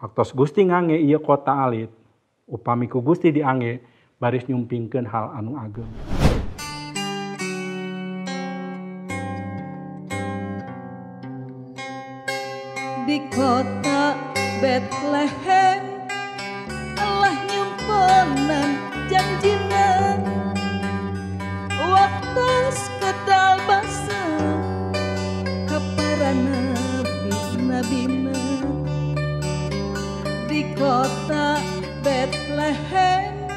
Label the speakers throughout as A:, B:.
A: Waktos Gusti ngange ieu kota alit, upami ku Gusti diangge baris nyumpingkeun hal anu ageng.
B: Di kota Bethlehem Allah nyumponan janjina, waktu sekedal basa ka para nabi-nabina. Di kota Bethlehem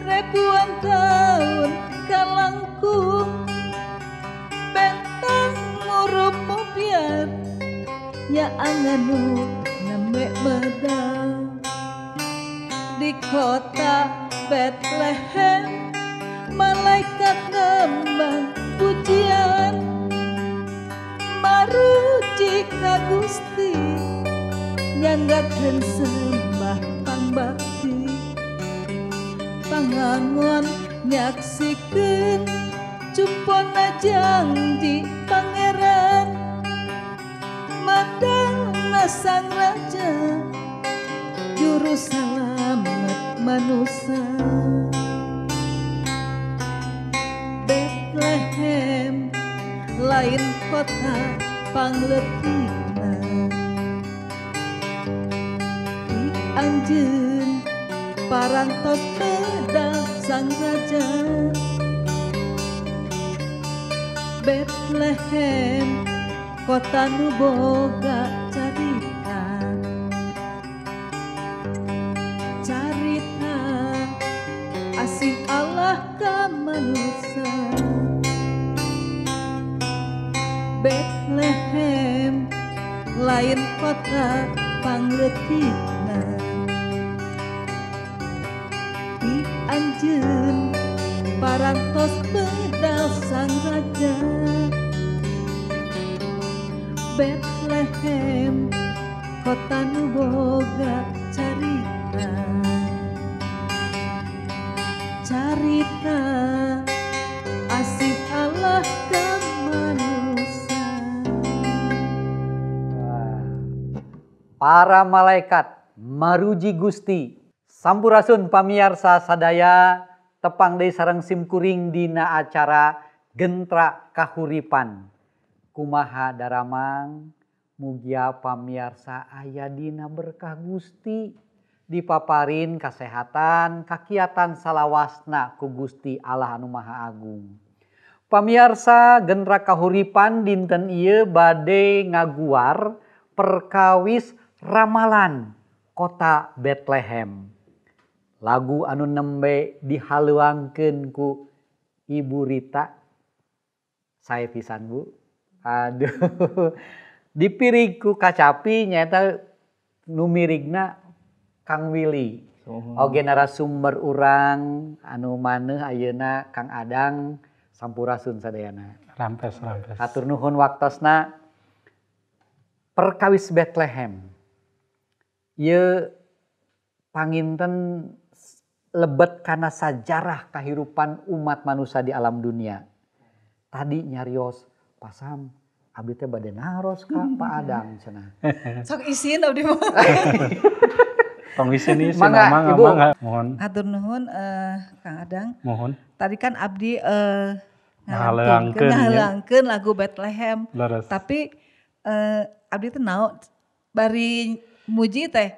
B: ribuan tahun kalangkung, bentang murup mubiar nyaanganu nembe medal. Di kota Bethlehem malaikat ngembang pujian, maruji ka Gusti nyanggakeun sembah pangbakti. Pangangon nyaksikeun cumpona janji pangeran, medalna sang raja juru selamat manusia. Bethlehem lain kota pangletina, di anjeun parantos medal sang raja. Bethlehem kota nu boga carita, carita asih Allah ka manusia. Bethlehem lain kota pangletina, di anjeun parantos medal sang raja. Bethlehem kota nu boga carita, carita asih Allah ka manusia.
C: Para malaikat maruji Gusti. Sampurasun pamiarsa sadaya, tepang deui sareng simkuring dina acara Gentra Kahuripan. Kumaha daramang, mugia pamiarsa aya dina berkah Gusti, dipaparin kasehatan, kakiatan salawasna ku Gusti Allah anu Maha Agung. Pamiarsa Gentra Kahuripan dinten ieu bade ngaguar perkawis ramalan kota Bethlehem. Lagu anu nembe dihaluangkeun ku Ibu Rita. Sae pisan Bu. Aduh, dipirig ku kacapi nyaeta nu mirigna Kang Willy. Oge narasumber urang anu maneuh ayeuna Kang Adang, sampurasun sadayana.
A: Rampes rampes.
C: Hatur nuhun waktosna. Perkawis Bethlehem. Ieu panginten lebet kana sajarah kahirupan umat manusia di alam dunia. Tadi nyarios pasam abdi teh bade naros ka Pak Adang cenah.
B: Sok isin abdi mah.
A: Tong isin-isin
C: mangga,
A: mangga,
C: Ibu.
A: Mangga. Mohon.
B: Hatur nuhun Kang Adang.
A: Mohon.
B: Tadi kan abdi
A: ngahaleuangkeun
B: ngahaleuangkeun lagu Bethlehem.
A: Leres.
B: Tapi abdi teh naon bari muji teh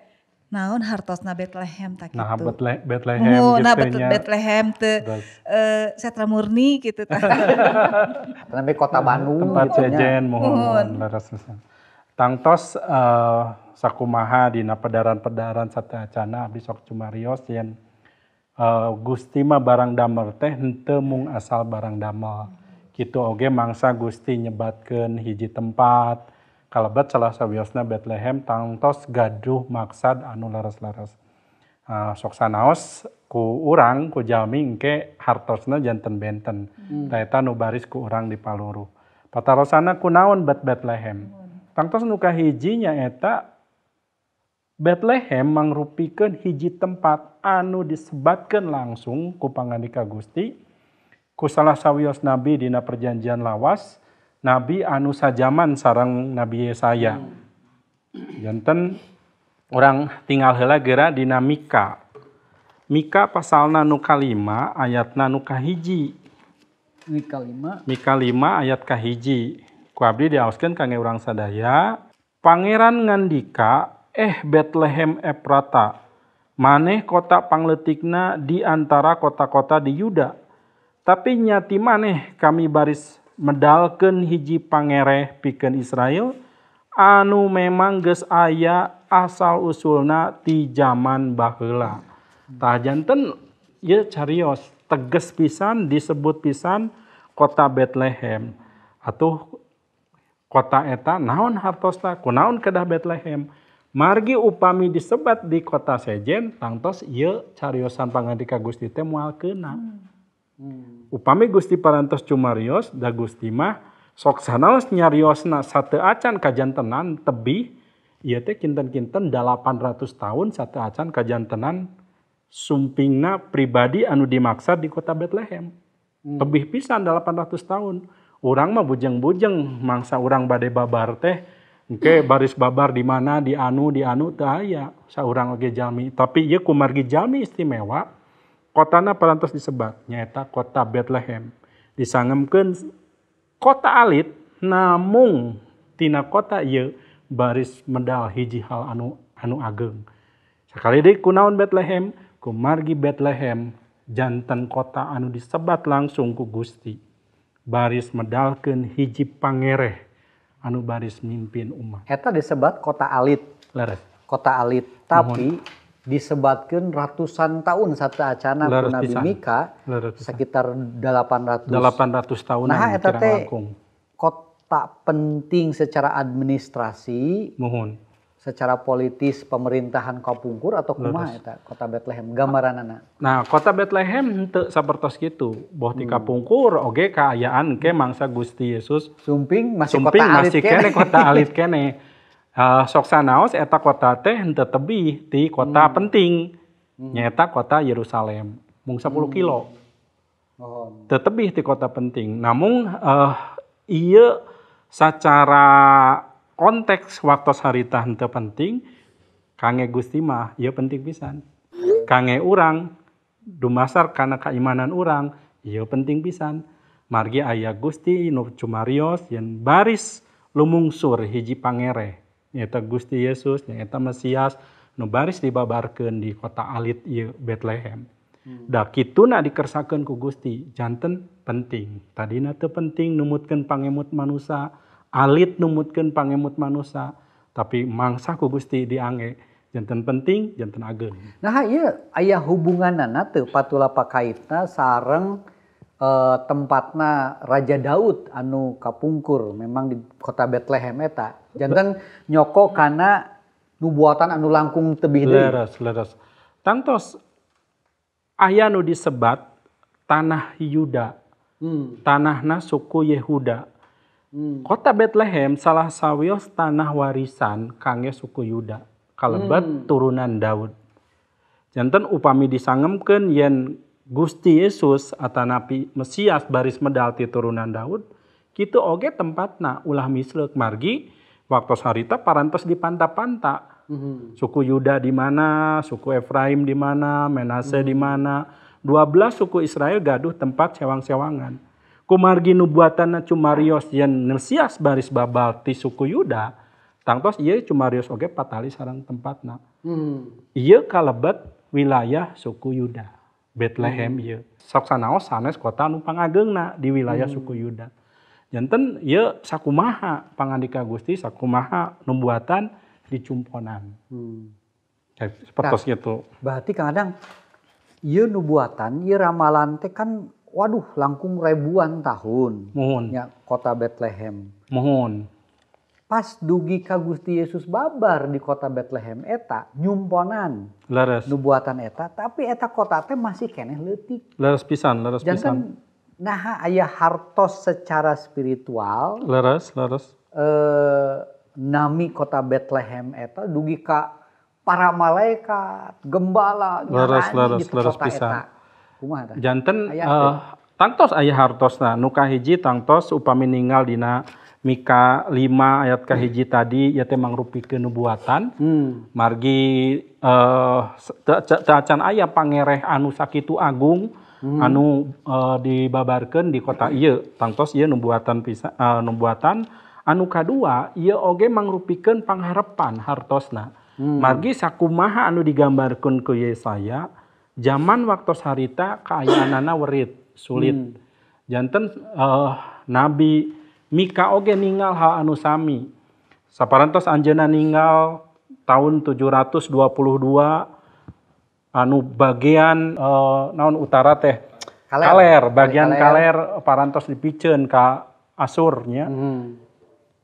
B: naon hartosna Bethlehem tak
A: Nah,
B: kitu.
A: Bethlehem
B: Muhun, nah,
A: gitu nya.
B: Bethlehem teh setra murni gitu tah.
C: Namanya kota Bandung
A: tempat
C: gitu nya.
A: sejen mohon
B: Muhun.
A: mohon leres pisan. Tangtos sakumaha dina pedaran-pedaran sateuacana abdi sok cumarios yen Gusti mah barang damel teh henteu mung asal barang damel. Kitu oge mangsa Gusti nyebatkeun hiji tempat kalebet salah sawiosna Bethlehem tangtos gaduh maksad anu leres-leres. Sok sanaos ku urang ku jalmi engke hartosna janten benten. Tah eta nu baris ku urang di paluruh. Patarosana kunaon bet Bethlehem? Tangtos nu kahiji nyaeta Bethlehem mangrupikeun hiji tempat anu disebatkeun langsung ku pangandika Gusti ku salah sawios nabi dina perjanjian lawas, nabi anu sajaman sareng Nabi Yesaya. Janten Urang tinggal heula geura dina Mika. Mika pasalna nu kalima ayatna nu kahiji.
C: Mika 5.
A: Mika 5 ayat kahiji. Ku abdi diaoskeun kangge urang sadaya. Pangeran ngandika, Bethlehem Efrata, maneh kota pangleutikna di antara kota-kota di Yuda. Tapi nyati maneh kami baris medalkeun hiji pangereh pikeun Israel anu memang geus aya asal usulna ti jaman baheula. Tah janten ieu carios teges pisan disebut pisan kota Bethlehem. Atuh kota eta naon hartosna, kunaon kedah Bethlehem? Margi upami disebat di kota sejen tangtos ieu cariosan pangandika Gusti teh moal keuna. Upami Gusti parantos cumarios da Gusti mah sok sanaos nyariosna sateu acan kajantenan tebih ieu teh kinten-kinten 800 tahun sateu acan kajantenan sumpingna pribadi anu dimaksa di kota Bethlehem. Tebih pisan 800 tahun. Urang mah bujeng-bujeng mangsa urang bade babar teh engke baris babar di mana di anu teu aya saurang oge jalmi. Tapi ieu kumargi jalmi istimewa kotana parantos disebat nyaeta kota Bethlehem. Disangemkeun kota alit namung tina kota ieu baris medal hiji hal anu ageng. Sakali deui kunaon Bethlehem? Kumargi Bethlehem janten kota anu disebat langsung ku Gusti. Baris medalkeun hiji pangereh anu baris mimpin umat.
C: Eta disebat kota alit.
A: Leres.
C: Kota alit, tapi disebatkeun ratusan tahun sateuacana ku Nabi Mika sekitar 800 tahunan. Nah, eta teh kota penting secara administrasi.
A: Muhun.
C: Secara politis pemerintahan kapungkur atau kumaha eta kota Bethlehem gambaranana?
A: Nah, kota Bethlehem henteu sapertos kitu. Boh ti kapungkur oge kaayaan ke mangsa Gusti Yesus
C: sumping masih kota alit
A: masih kene kota alit kene. Sok sanaos eta kota teh henteu tebih ti kota penting. Nyaeta kota Yerusalem mung 10 kilo. Teu tebih ti kota penting. Namung ieu sacara konteks waktu harita henteu penting, kangge Gusti mah ieu penting pisan. Kangge urang dumasar kana kaimanan urang ieu penting pisan. Margi aya Gusti nu cumarios yen baris lumungsur hiji pangereh nyaeta Gusti Yesus nyaeta Mesias nu baris dibabarkeun di kota alit ieu Bethlehem. Da kituna dikersakeun ku Gusti janten penting. Tadina teu penting numutkeun pangemut manusa, alit numutkeun pangemut manusa, tapi mangsa ku Gusti diangge janten penting, janten ageng.
C: Nah, ieu aya hubunganana teu patula pakaitna sareng tempatna Raja Daud anu kapungkur memang di kota Bethlehem eta. Janten nyoko kana nubuatan anu langkung tebih deui.
A: Leres, leres. Tangtos aya nu disebat tanah Yuda. Tanahna suku Yehuda. Kota Bethlehem salah sawios tanah warisan kangge suku Yuda kalebet turunan Daud. Janten upami disangemkeun yen Gusti Yesus atanapi Mesias baris medal ti turunan Daud, kitu oge tempatna ulah misleuk margi waktos harita parantos dipanta-panta. Suku Yuda di mana, suku Efraim di mana, Menase di mana. 12 suku Israel gaduh tempat sewang-sewangan. Kumargi nubuatanna cumarios yen Mesias baris babal ti suku Yuda, tangtos ieu cumarios oge patali sareng tempatna. Ieu kalebet wilayah suku Yuda. Bethlehem ieu. Sok sanaos sanes kota anu pangageungna di wilayah suku Yuda. Janten ieu sakumaha pangandika Gusti sakumaha nubuatan dicumponan. Sepertos nah, gitu.
C: Berarti kadang ieu nubuatan, ieu ramalan teh kan waduh langkung ribuan tahun.
A: Muhun.
C: Ya, kota Bethlehem.
A: Muhun.
C: Pas dugi ka Gusti Yesus babar di kota Bethlehem eta nyumponan.
A: Leres.
C: Nubuatan eta, tapi eta kota teh masih keneh leutik.
A: Leres pisan, leres pisan.
C: Nah, aya hartos secara spiritual.
A: Leres, leres.
C: Nami kota Bethlehem eta dugi ka para malaikat, gembala,
A: leres, leres,
C: gitu
A: leres
C: kota
A: pisan.
C: Eta. Kumaha tah?
A: Janten tangtos aya hartosna nu kahiji tangtos upami ninggal dina Mika 5 ayat kahiji tadi ieu teh mangrupikeun nubuatan. Margi teu acan aya pangereh anu sakitu agung anu dibabarkeun di kota ieu. Tangtos ieu nubuatan pisan, nubuatan anu kadua ieu oge mangrupikeun pangharepan hartosna. Margi sakumaha anu digambarkeun ku Yesaya zaman waktos harita kaayaanana werit sulit. Janten Nabi Mika oge ningal hal anu sami. Saparantos anjeunna ningal tahun 722 anu bagian naon utara teh kaler, bagian kaler parantos dipiceun ka Asur nya.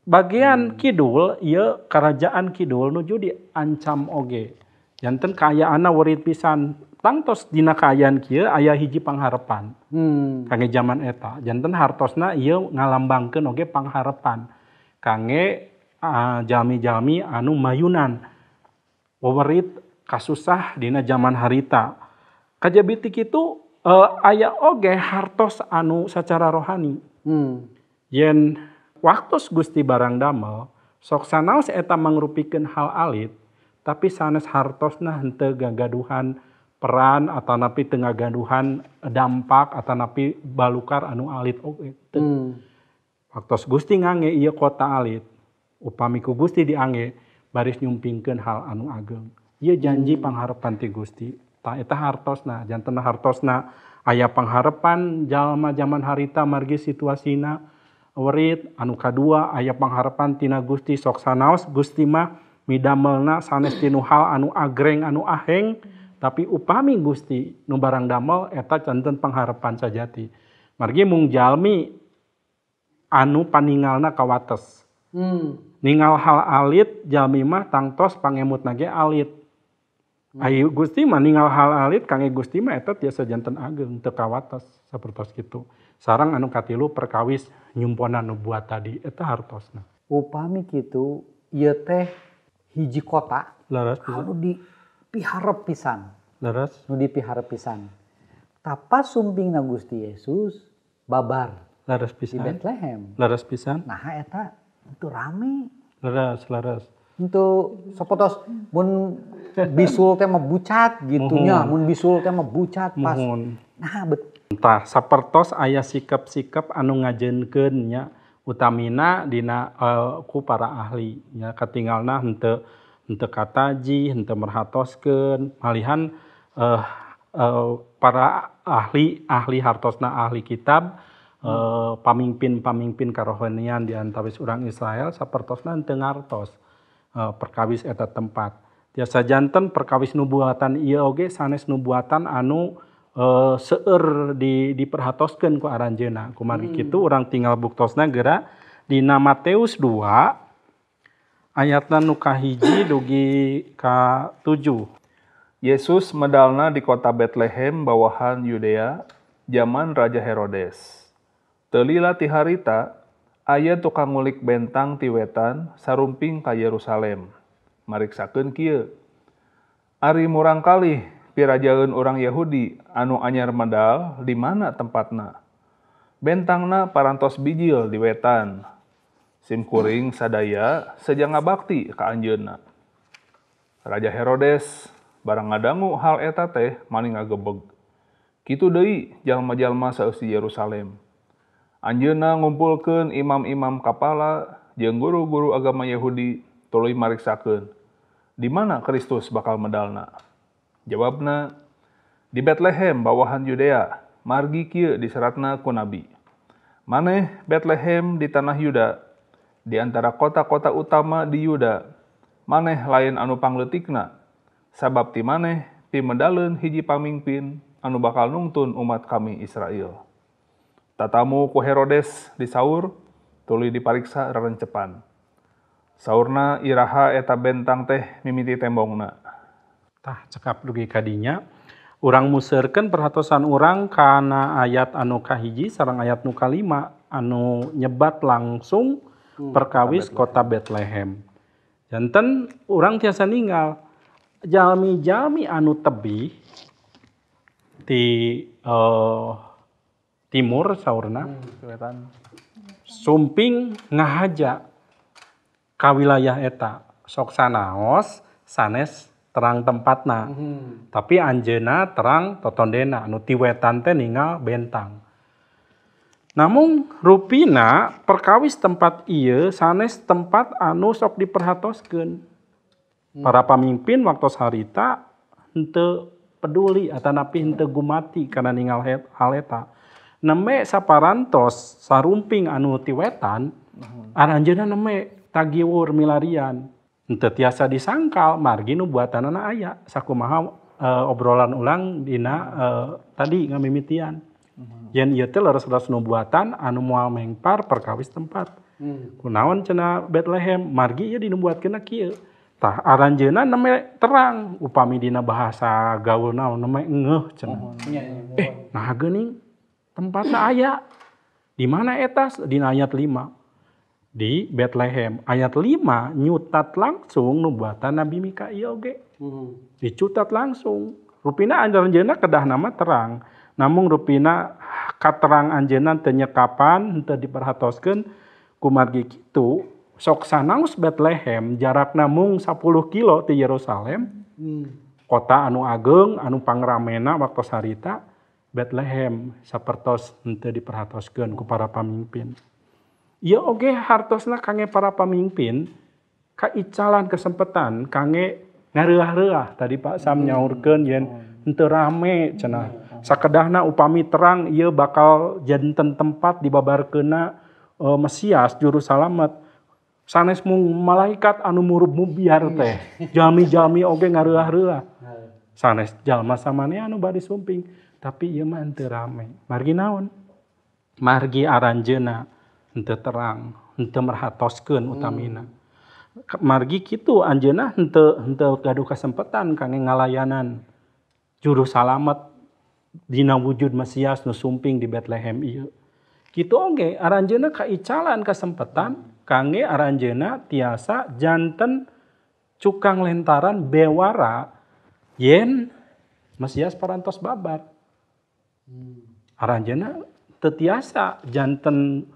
A: Bagian kidul ieu kerajaan kidul nuju diancam oge. Janten kaayaanna werit pisan. Tangtos dina kaayaan kieu aya hiji pangharepan. Kangge zaman eta. Janten hartosna ieu ngalambangkeun oge pangharepan kangge jalmi-jalmi anu mayunan wewerit kasusah dina zaman harita. Kajabi ti kitu aya oge hartos anu sacara rohani. Yen waktos Gusti barang damel sok sanaos eta mangrupikeun hal alit tapi sanes hartosna henteu gagaduhan peran atanapi teu ngagaduhan dampak atanapi balukar anu alit oge. Waktos Gusti ngange ieu kota alit, upami ku Gusti diange baris nyumpingkeun hal anu ageng. Ieu janji pangharepan ti Gusti. Tah eta hartosna, janten hartosna aya pangharepan jalma jaman harita margi situasina werit, anu kadua aya pangharepan tina Gusti sok sanaos Gusti mah midamelna sanes tinu hal anu agreng anu aheng. Tapi upami Gusti nu barang damel eta janten pangharepan sajati. Margi mung jalmi anu paningalna kawates. Ningal hal alit jalmi mah tangtos pangemutna ge alit. Ayu Gusti mah ningal hal alit kangge Gusti mah eta tiasa janten ageng teu kawates sapertos kitu. Sareng anu katilu perkawis nyumponan nubuat tadi eta hartosna.
C: Upami kitu ieu teh hiji kota
A: leres
C: anu di piharep pisan.
A: Leres.
C: Nu dipiharep pisan. Tapa sumpingna Gusti Yesus babar.
A: Leres pisan.
C: Di Bethlehem.
A: Leres pisan.
C: Nah eta itu rame.
A: Leres, leres.
C: Untuk sapotos mun bisul teh mah bucat gitu nya, mun bisul teh mah bucat pas.
A: Muhun.
C: Nah bet.
A: Tah sapertos aya sikap-sikap anu ngajeunkeun nya utamina dina ku para ahli nya katingalna henteu henteu kataji, henteu merhatoskeun, malihan para ahli hartosna ahli kitab, pamimpin-pamimpin karohanian di antawis urang Israel sapertosna henteu ngartos perkawis eta tempat. Tiasa janten perkawis nubuatan ieu oge sanes nubuatan anu seueur diperhatoskeun ku aranjeunna. Kumargi kitu urang tinggal buktosna geura dina Matius 2 ayatna nu kahiji dugi ka 7.
D: Yesus medalna di kota Bethlehem bawahan Yudea zaman Raja Herodes. Teu lila ti harita aya tukang ngulik bentang ti wetan sarumping ka Yerusalem. Mariksakeun kieu. Ari murangkalih pirajaeun urang Yahudi anu anyar medal di mana tempatna. Bentangna parantos bijil di wetan. Simkuring sadaya seja ngabakti ka anjeunna. Raja Herodes barang ngadangu hal eta teh maning ngagebeg. Kitu deui jalma-jalma saeusi Yerusalem. Anjeunna ngumpulkeun imam-imam kapala jeung guru-guru agama Yahudi tuluy mariksakeun di mana Kristus bakal medalna. Jawabna di Bethlehem bawahan Yudea, margi kieu diseratna ku nabi. Maneh Bethlehem di tanah Yuda, di antara kota-kota utama di Yuda, maneh lain anu pangleutikna, sabab ti maneh pimedaleun hiji pamingpin anu bakal nungtun umat kami Israel. Tatamu ku Herodes disaur, tuluy dipariksa rarencepan. Saurna iraha eta bentang teh mimiti tembongna.
A: Tah cekap dugi kadinya, urang museurkeun perhatosan urang kana ayat anu kahiji sareng ayat nu kalima anu nyebat langsung perkawis kota Bethlehem. Janten urang tiasa ninggal jalmi-jalmi anu tebih ti timur saurna. Sumping ngahaja ka wilayah eta. Sok sanaos sanes terang tempatna. Tapi anjeunna terang totondena anu ti wetan teh ningal bentang. Namun rupina perkawis tempat ieu sanes tempat anu sok diperhatoskeun. Para pamimpin waktos harita henteu peduli atanapi henteu gumati kana ningal hal eta. Nembe saparantos sarumping anu ti wetan, aranjeunna nembe tagiwur milarian. Henteu tiasa disangkal margi nu buatanana aya. Sakumaha obrolan ulang dina tadi ngamimitian. Yen ieu teh leres-leres nubuatan anu moal mengpar perkawis tempat. Kunaon cenah Bethlehem margi ieu dinubuatkeunna kieu. Tah aranjeunna nembe terang upami dina bahasa gaul naon nembe ngeuh cenah. Nah geuning tempatna aya. Di mana eta? Dina ayat 5. Di Bethlehem. Ayat 5 nyutat langsung nubuatan Nabi Mika ieu oge. Dicutat langsung. Rupina aranjeunna kedah nama terang. Namun rupina katerang anjeunna teu nyekapan henteu diperhatoskeun kumargi kitu sok sanaos Bethlehem jarakna mung 10 kilo ti Yerusalem. Kota anu ageng anu pangramena waktos harita Bethlehem sapertos henteu diperhatoskeun ku para pamimpin. Ieu oge hartosna kangge para pamimpin kaicalan kesempetan kangge ngareuah-reuah tadi Pak Sam nyaurkeun yen henteu rame cenah. Sakedahna upami terang ieu bakal janten tempat dibabarkeunna Mesias juru salamet. Sanes mung malaikat anu murub mubiar teh. Jalmi-jalmi oge ngareuah-reuah. Sanes jalma samane anu bari sumping, tapi ieu mah henteu rame. Margi naon? Margi aranjeunna henteu terang, henteu merhatoskeun utamina. Margi kitu anjeunna henteu gaduh kasempetan kangge ngalayanan juru salamet dina wujud Mesias nu sumping di Bethlehem ieu. Kitu oge aranjeunna kaicalan kasempetan kangge aranjeunna tiasa janten cukang lentaran bewara yen Mesias parantos babar. Aranjeunna teu tiasa janten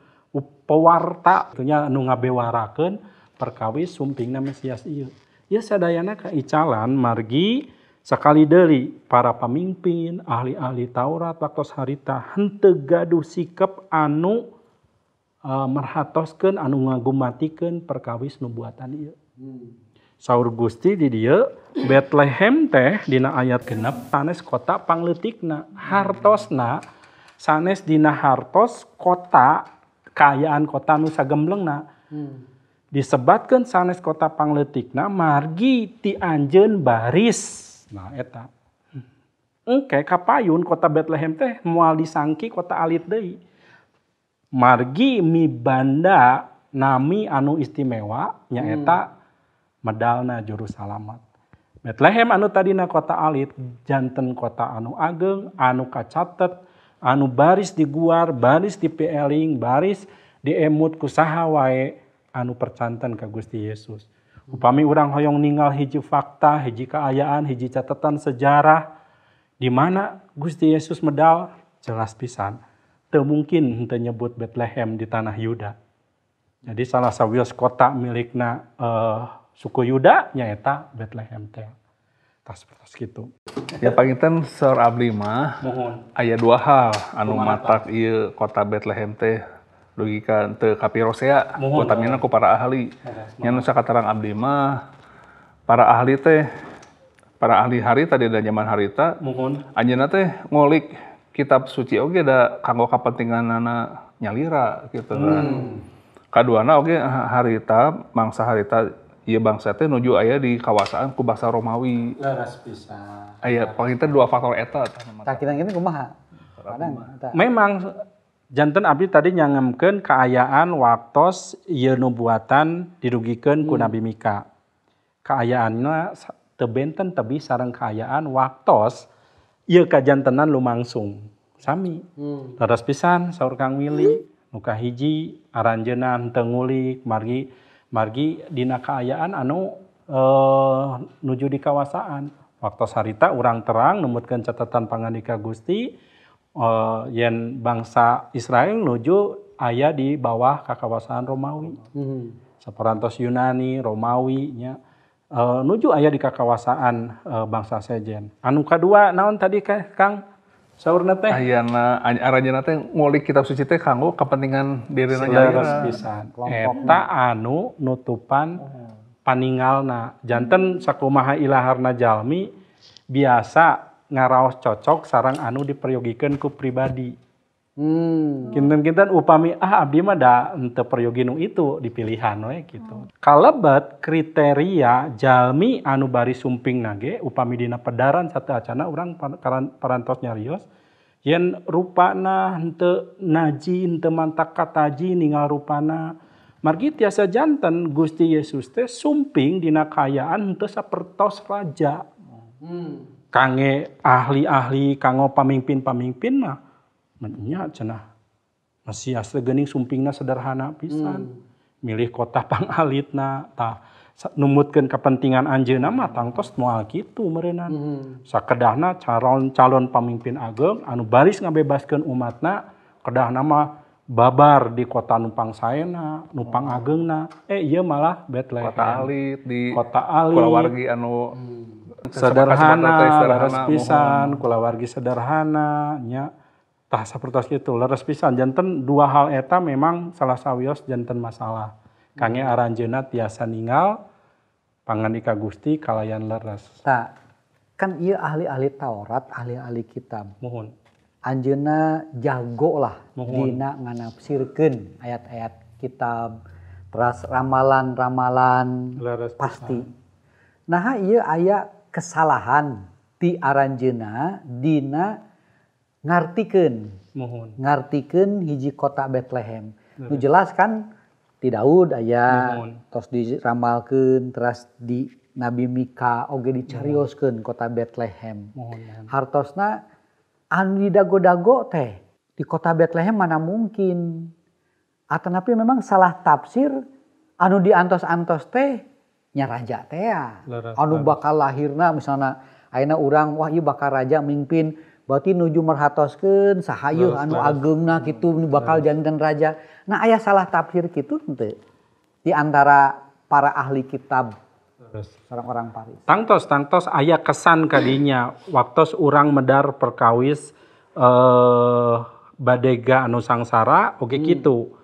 A: pewarta nya anu ngabewarakeun perkawis sumpingna Mesias ieu. Ieu sadayana kaicalan margi sakali deui para pamimpin, ahli-ahli Taurat waktos harita henteu gaduh sikap anu merhatoskeun anu ngagumatikeun perkawis nubuatan ieu. Saur Gusti di dieu Bethlehem teh dina ayat 6 sanes kota pangleutikna, hartosna sanes dina hartos kota kaayaan kota nu sagemblengna. Disebatkeun sanes kota pangleutikna margi ti anjeun baris. Nah eta. Engke kapayun kota Bethlehem teh moal disangki kota alit deui. Margi mibanda nami anu istimewa nyaeta medalna juru salamat. Bethlehem anu tadina kota alit janten kota anu ageng, anu kacatet, anu baris diguar, baris dipieling, baris diemut ku saha wae anu percanten ka Gusti Yesus. Upami urang hoyong ninggal hiji fakta, hiji kaayaan, hiji catatan sejarah di mana Gusti Yesus medal jelas pisan. Teu mungkin henteu nyebut Bethlehem di tanah Yuda. Jadi salah sawios kota milikna suku Yuda nyaeta Bethlehem teh. Tas seperti kitu.
D: Ya panginten saur abdi mah aya dua hal anu matak ieu kota Bethlehem teh dugi ka teu kapirosea utamina ku para ahli. Nya nu sakaterang abdi mah para ahli teh para ahli harita di zaman harita anjeunna teh ngulik kitab suci oge da kanggo kapentinganana nyalira gitu kan. Kaduana oge harita mangsa harita ieu bangsa teh nuju aya di kawasaan ku bangsa Romawi.
A: Leres pisan.
D: Aya panginten dua faktor eta
C: tah. Kita kumaha?
A: Memang janten abdi tadi nyangemkeun kaayaan waktos ieu nubuatan dirugikeun ku Nabi Mika. Kaayaanna teu benten tebih sareng kaayaan waktos ieu kajantenan lumangsung. Sami. Leres pisan saur Kang Willy nu kahiji aranjeunna henteu ngulik margi dina kaayaan anu nuju di kawasaan. Waktos harita urang terang numutkeun catatan pangandika Gusti yen bangsa Israel nuju aya di bawah kakawasaan Romawi. Saparantos Yunani, Romawi nya nuju aya di kakawasaan bangsa sejen. Anu kadua naon tadi Kang? Saurna teh
D: ayana aranjeunna teh ngulik kitab suci teh kanggo kepentingan dirina
A: nyalira pisan. Eta anu nutupan paningalna. Janten sakumaha ilaharna jalmi biasa ngaraos cocok sareng anu diperyogikeun ku pribadi. Kinten-kinten upami abdi mah da henteu peryogi nu itu dipilihan we gitu. Kalebet kriteria jalmi anu bari sumping nage upami dina pedaran sateuacana urang parantos nyarios yen rupana henteu naji henteu mantak kataji ningal rupana margi tiasa janten Gusti Yesus teh sumping dina kaayaan henteu sapertos raja. Kange ahli-ahli kanggo pamimpin-pamimpin mah nya cenah Mesias teh geuning sumpingna sederhana pisan. Milih kota pangalitna tah numutkeun kepentingan anjeunna mah tangtos moal kitu meureunnan. Sakedahna calon pamimpin ageng anu baris ngabebaskeun umatna kedahna mah babar di kota numpang saena, numpang agengna. Ieu malah Bethlehem.
D: Kota alit di
A: kota alit.
D: Kulawargi anu
A: sederhana, leres pisan, kulawargi sederhana nya. Tah sapertos kitu leres pisan janten dua hal eta memang salah sawios janten masalah. Kange aranjeunna tiasa ningal pangandika Gusti kalayan leres.
C: Tah kan ieu ahli-ahli Taurat, ahli-ahli kitab.
A: Muhun.
C: Anjeunna jago lah dina nganafsirkeun ayat-ayat kitab, teras ramalan-ramalan pasti. Nah ieu aya kesalahan ti aranjeunna dina ngartikeun. Ngartikeun hiji kota Bethlehem. Nu jelas kan di Daud aya tos diramalkeun teras di Nabi Mika oge dicarioskeun kota Bethlehem. Hartosna anu didago-dago teh di kota Bethlehem mana mungkin. Atanapi memang salah tafsir anu diantos-antos teh nya raja teh ya. Anu bakal lahirna misalna ayeuna urang wah ieu bakal raja mimpin berarti nuju merhatoskeun saha yeuh anu ageungna kitu nu bakal janten raja. Nah aya salah tafsir kitu henteu di antara para ahli kitab orang-orang Paris.
A: Tangtos aya kesan kadinya waktos urang medar perkawis badega anu sangsara oge kitu.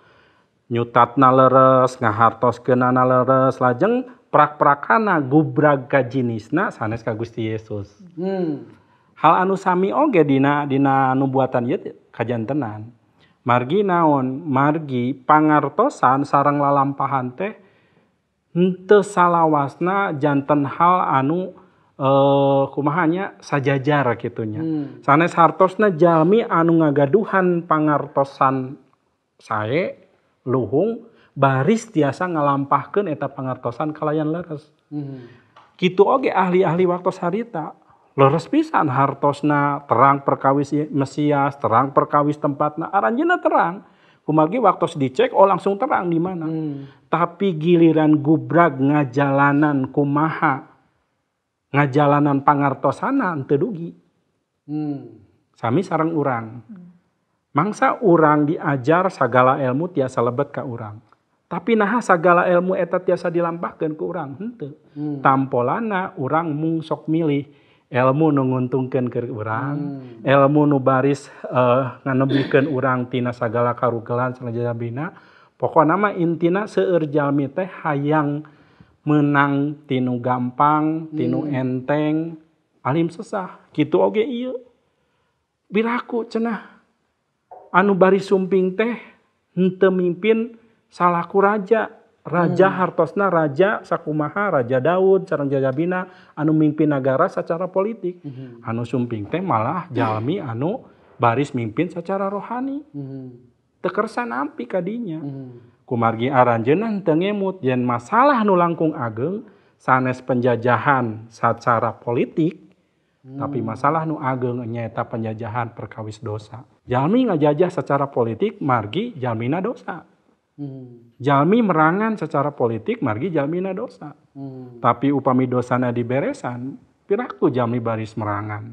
A: Nyutatna leres, ngahartoskeunana leres, lajeng prak-prakana gubrag ka jinisna sanes ka Gusti Yesus. Hal anu sami oge dina nubuatan ieu kajantenan. Margi naon? Margi pangartosan sareng lalampahan teh henteu salawasna janten hal anu kumaha nya sajajar kitunya. Sanes hartosna jalmi anu ngagaduhan pangartosan sae luhung baris tiasa ngalampahkeun eta pangartosan kalayan leres. Kitu oge ahli-ahli waktos harita. Leres pisan hartosna terang perkawis Mesias, terang perkawis tempatna, aranjeunna terang. Kumargi waktos dicek oh langsung terang di mana. Tapi giliran gubrag ngajalanan kumaha, ngajalanan pangartosana henteu dugi. Sami sareng urang. Mangsa urang diajar sagala ilmu tiasa lebet ka urang. Tapi naha sagala ilmu eta tiasa dilampahkeun ku urang henteu. Tampolana urang mung sok milih ilmu nu nguntungkeun keur urang, ilmu nu baris nganebikeun urang tina sagala karugelan salajabina. Pokona mah intina seueur jalmi teh hayang menang tinu gampang, tinu enteng, alim sesah. Kitu oge ieu. Biraku cenah anu bari sumping teh henteu mimpin salaku raja. Raja hartosna raja sakumaha Raja Daud sareng jajabina anu mimpin nagara secara politik. Anu sumping teh malah jalmi anu baris mimpin secara rohani. Teu kersa nampi kadinya. Kumargi aranjeunna henteu ngemut yen masalah nu langkung ageng sanes penjajahan secara politik tapi masalah nu ageng nyaeta penjajahan perkawis dosa. Jalmi ngajajah secara politik margi jalmina dosa. Jalmi merangan secara politik margi jalmina dosa. Tapi upami dosana diberesan, piraku jalmi baris merangan.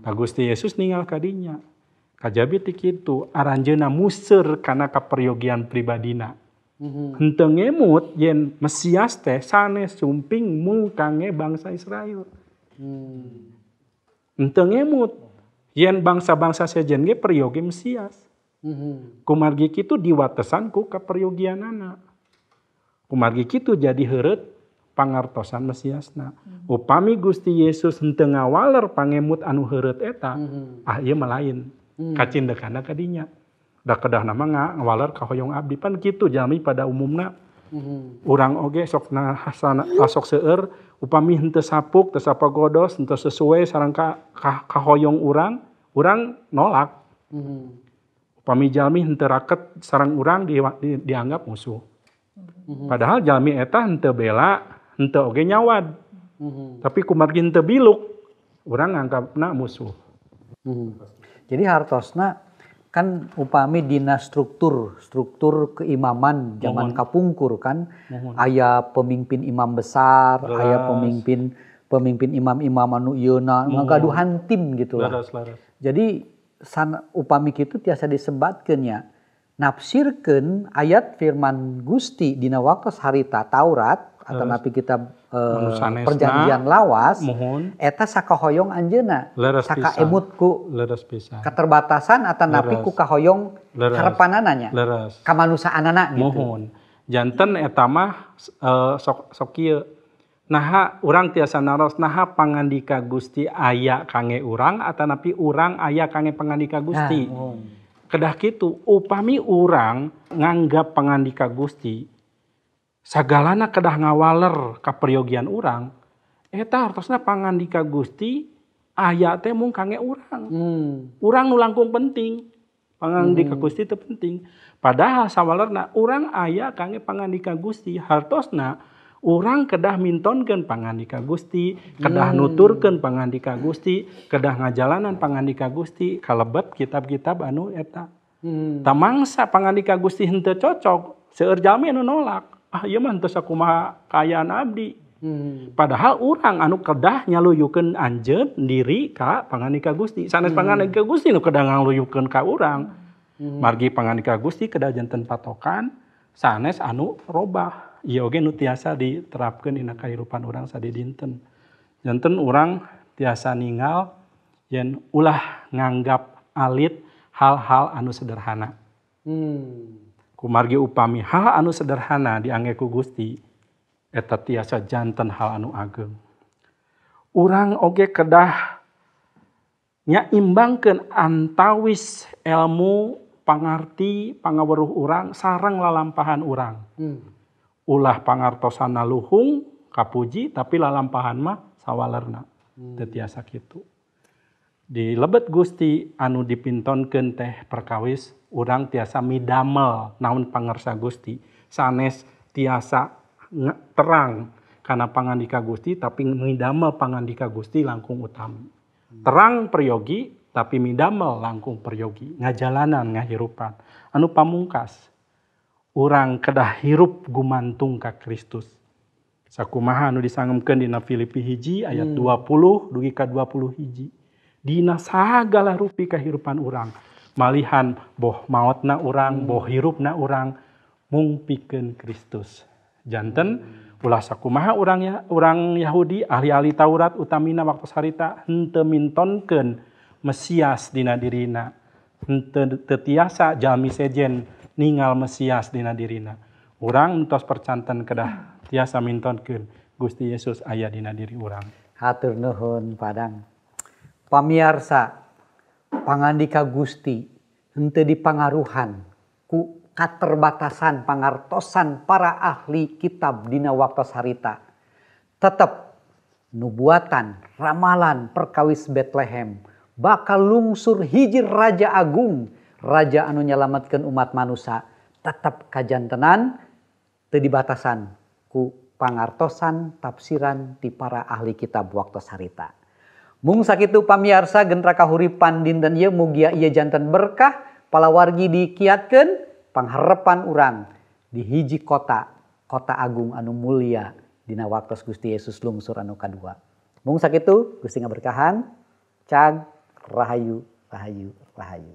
A: Tah Gusti Yesus ninggal kadinya. Kajabi ti kitu aranjeunna museur kana kaperyogian pribadina. Henteu ngemut yen Mesias teh sanes sumping mung kangge bangsa Israel. Henteu ngemut yen bangsa-bangsa sejen ge peryogi Mesias. Kumargi kitu diwatesan ku kaperyogianana. Kumargi kitu jadi heureut pangartosan Mesiasna. Upami Gusti Yesus henteu ngawaler pangemut anu heureut eta, ah ieu mah lain. Kacindekana ka dinya. Da kedahna mah ngawaler ka hoyong abdi pan kitu jalmi pada umumna. Urang oge sok sok seueur upami henteu sapuk, teu sapagodos, henteu sesuai sareng ka hoyong urang, urang nolak. Upami jalmi henteu raket sareng urang dianggap musuh. Padahal jalmi eta henteu bela, henteu oge nyawad. Tapi kumargi henteu biluk, urang nganggapna musuh.
C: Jadi hartosna kan upami dina struktur keimaman zaman kapungkur kan aya pemimpin imam besar, aya pemimpin imam-imam anu ieuna ngagaduhan tim gitu lah. Jadi upami kitu tiasa disebatkeun nya nafsirkeun ayat firman Gusti dina waktos harita Taurat atau napi kitab perjanjian lawas eta sakahoyong anjeunna saka emut ku keterbatasan atau napi ku kahoyong harepanana nya kamanusaanana gitu.
A: Muhun janten eta mah sok kieu naha urang tiasa naros naha pangandika Gusti aya kange urang atau napi urang aya kange pangandika Gusti. Kedah kitu upami urang nganggap pangandika Gusti sagalana kedah ngawaler kaperyogian urang, eta hartosna pangandika Gusti aya teh mung kange urang. Urang nu langkung penting, pangandika Gusti teu penting. Padahal sawalerna urang aya kange pangandika Gusti, hartosna urang kedah mintonkeun pangandika Gusti, kedah nuturkeun pangandika Gusti, kedah ngajalanan pangandika Gusti, kalebet kitab-kitab anu eta. Tamangsa pangandika Gusti henteu cocok, seueur jalmi anu nolak. Ah ieu mah henteu sakumaha kaayaan abdi. Padahal urang anu kedah nyaluyukeun anjeun diri ka pangandika Gusti. Sanes pangandika Gusti nu kedah ngaluyukeun ka urang. Margi pangandika Gusti kedah janten patokan sanes anu robah. Ieu oge nu tiasa diterapkeun dina kahirupan urang sadidinten. Janten urang tiasa ningal yen ulah nganggap alit hal-hal anu sederhana. Kumargi upami hal anu sederhana diangge ku Gusti eta tiasa janten hal anu ageng. Urang oge kedah nyaimbangkeun antawis ilmu pangarti pangaweruh urang sareng lalampahan urang. Ulah pangartosana luhung kapuji tapi lalampahan mah sawalerna. Teu tiasa kitu. Di lebet Gusti anu dipintonkeun teh perkawis urang tiasa midamel naon pangersa Gusti sanes tiasa terang kana pangandika Gusti tapi midamel pangandika Gusti langkung utami. Terang peryogi tapi midamel langkung peryogi ngajalanan ngahirupan anu pamungkas urang kedah hirup gumantung ka Kristus. Sakumaha anu disangemkeun dina Filipi 1 ayat 20 dugi ka 21. Dina sagala rupi kahirupan urang malihan boh maotna urang boh hirupna urang mung pikeun Kristus. Janten ulah sakumaha urang Yahudi ahli-ahli Taurat utamina waktu harita henteu mintonkeun Mesias dina dirina, henteu teu tiasa jalmi sejen ningal Mesias dina dirina. Urang entos percanten kedah tiasa mintonkeun Gusti Yesus aya dina diri urang.
C: Hatur nuhun Padang. Pamiarsa pangandika Gusti henteu dipangaruhan ku katerbatasan pangartosan para ahli kitab dina waktos harita. Tetep nubuatan ramalan perkawis Bethlehem bakal lungsur hiji raja agung, raja anu nyalametkeun umat manusia, tetep kajantenan teu dibatasan ku pangartosan tafsiran ti para ahli kitab waktos harita. Mung sakitu pamiarsa gentra kahuripan dinten ieu mugia ieu janten berkah palawargi dikiatkeun pangharepan urang di hiji kota, kota agung anu mulia dina waktos Gusti Yesus lungsur anu kadua. Mung sakitu Gusti ngaberkahan, cag rahayu rahayu rahayu.